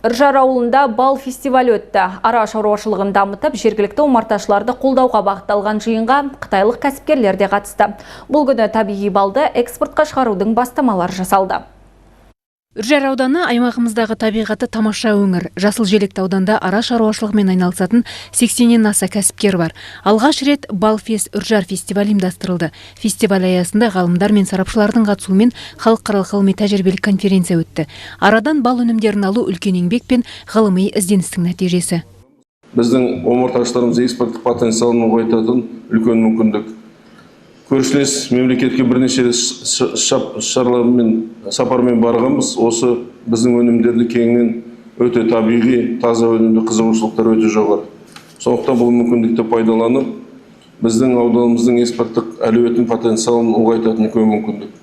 Үржар ауылында бал фестивалі өтті. Ара шаруашылығын дамытып, жергілікті омарташыларды қолдауға бағытталған жиынға қытайлық кәсіпкерлер де қатысты. Бұл күні табиғи балды экспортқа шығарудың бастамалары жасалды. Үржар ауданы – аймағымыздағы табиғаты тамаша өңір. Жасыл желекті ауданда ара шаруашылығымен айналысатын 80-нен аса кәсіпкер бар. Алғаш рет Балфест Үржар фестивалі ұйымдастырылды. Фестиваль аясында ғалымдар мен сарапшылардың қатысуымен халықаралық ғылыми тәжірибелік конференция өтті. Арадан бал өнімдерін алу – үлкен еңбек пен ғылыми ізденістің нәтижесі. Біздің омарташыларымыз экспорттық потенциалын ұлғайтатын үлкен мүмкіндік. Көршілес мемлекетке бірнеше рет шаралармен, сапармен барғанбыз. Осы біздің өнімдерді кеңінен, өте табиғи, таза өнімді қызығушылықтар өте жоғары. Сондықтан бұл мүмкіндікті пайдаланып, біздің ауданымыздың экспорттық әлеуетін, потенциалын ұлғайтатын үлкен мүмкіндік.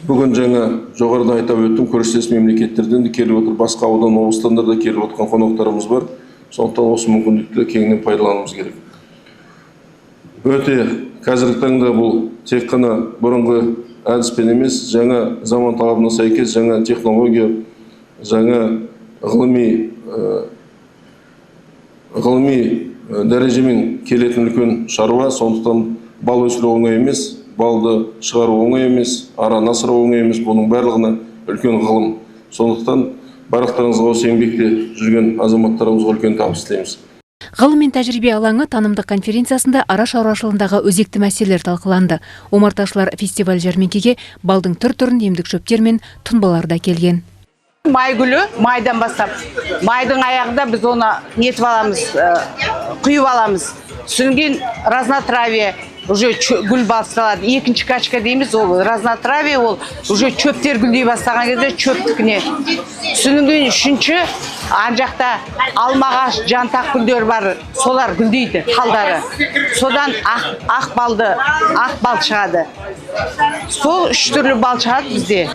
Бүгін жаңа жоғарыда айтап өттім, көршілес мемлекеттерден де келіп отыр, басқа аудан, облыстан да келіп отқан қонақтарымыз бар. Сондықтан осы мүмкіндікті кеңінен пайдалануымыз керек. Өте қазіргі таңда бұл тек қана бұрынғы әдіспен емес, жаңа заман талабына сәйкес жаңа технология, жаңа ғылыми дәрежемен келетін үлкен шаруа. Сондықтан бал өсіру оңай емес, балды шығару оңай емес, араны асырау оңай емес. Бұның барлығына үлкен ғылым. Сондықтан барлықтарыңызға, осы еңбекте жүрген азаматтарымызға үлкен табыс тілейміз. Ғылым мен тәжірибе алаңы танымдық конференциясында ара шаруашылығындағы өзекті мәселелер талқыланды. Омарташылар фестиваль жәрмеңкеге балдың түр түрін, емдік шөптер мен тұнбаларды әкелген. Май гүлі майдан бастап, майдың аяғында біз оны нетіп аламыз, құйып аламыз. Содан кейін разнотравие, уже гүл басталады. Екінші качка дейміз, ол разнотравие, ол уже шөптер гүлдей бастаған кезде шөптікіне. Содан кейін үшінші, ар жақта алма ағаш, жантақ гүлдері бар, солар гүлдейді талдары. Содан ақ балды, ақ бал шығады. Сол үш түрлі бал шығады бізде.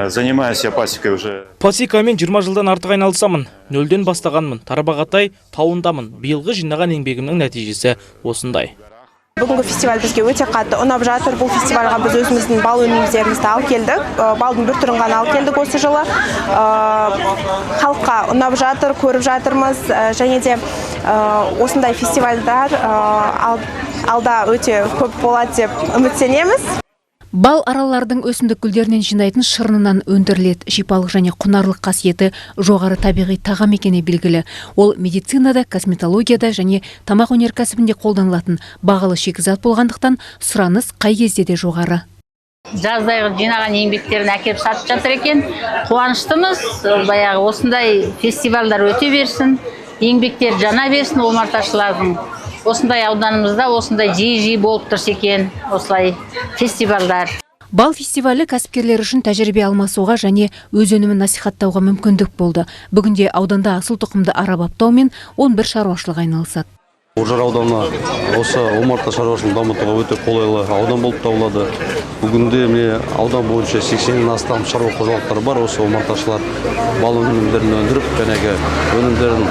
Занимаюсь я пасекой уже Пасекамен 20 жылдан артық айналысамын. Нөлден бастағанмын. Тарбағатай тауындамын. Биылғы жинаған еңбегімнің нәтижесі осындай. Бүгінгі фестиваль бізге өте қатты ұнап жатыр. Бұл фестивальға біз өзіміздің бал өнімдерімізді алып келдік. Балдың бір түрін ғана алып келдік осы жылы. Халыққа ұнап жатыр, көріп жатырмыз. Және де осындай фестивальдар алда өте көп болады деп үміттенеміз. Бал аралардың өсімдік гүлдерінен жинайтын шырынынан өндіріледі. Шипалық және құнарлық қасиеті жоғары табиғи тағам екені белгілі. Ол медицинада, косметологияда және тамақ өнеркәсібінде қолданылатын бағалы шикізат болғандықтан, сұраныс қай кезде де жоғары. Жаздайғы жинаған еңбектерін әкеліп сатып жатыр екен. Қуаныштымыз. Баяғы осындай фестивальдар өте берсін, еңбектер жана берсін омарташылардың. Осындай ауданымызда осындай жиі жиі болып тұрса екен осылай фестивальдар. Бал фестивалі кәсіпкерлер үшін тәжірибе алмасуға және өз өнімін насихаттауға мүмкіндік болды. Бүгінде ауданда асыл тұқымды ара баптаумен 11 шаруашылық айналысады. Үржар ауданы осы омарта шаруашылығын дамытуға өте қолайлы аудан болып табылады. Бүгінде міне, аудан бойынша 80-нен астам шаруа қожалықтары бар. Осы омарташылар бал өнімдерін өндіріп, жәнегі өнімдерін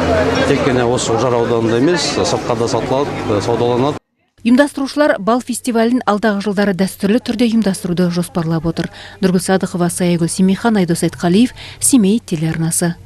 тек қана осы Үржар ауданында емес, сыртқа да сатылады, саудаланады. Ұйымдастырушылар бал фестивалін алдағы жылдары дәстүрлі түрде ұйымдастыруды жоспарлап отыр. Нұргүл Садықова, Саягүл Семейхан, Айдос Айтқалиев, Семей телеарнасы.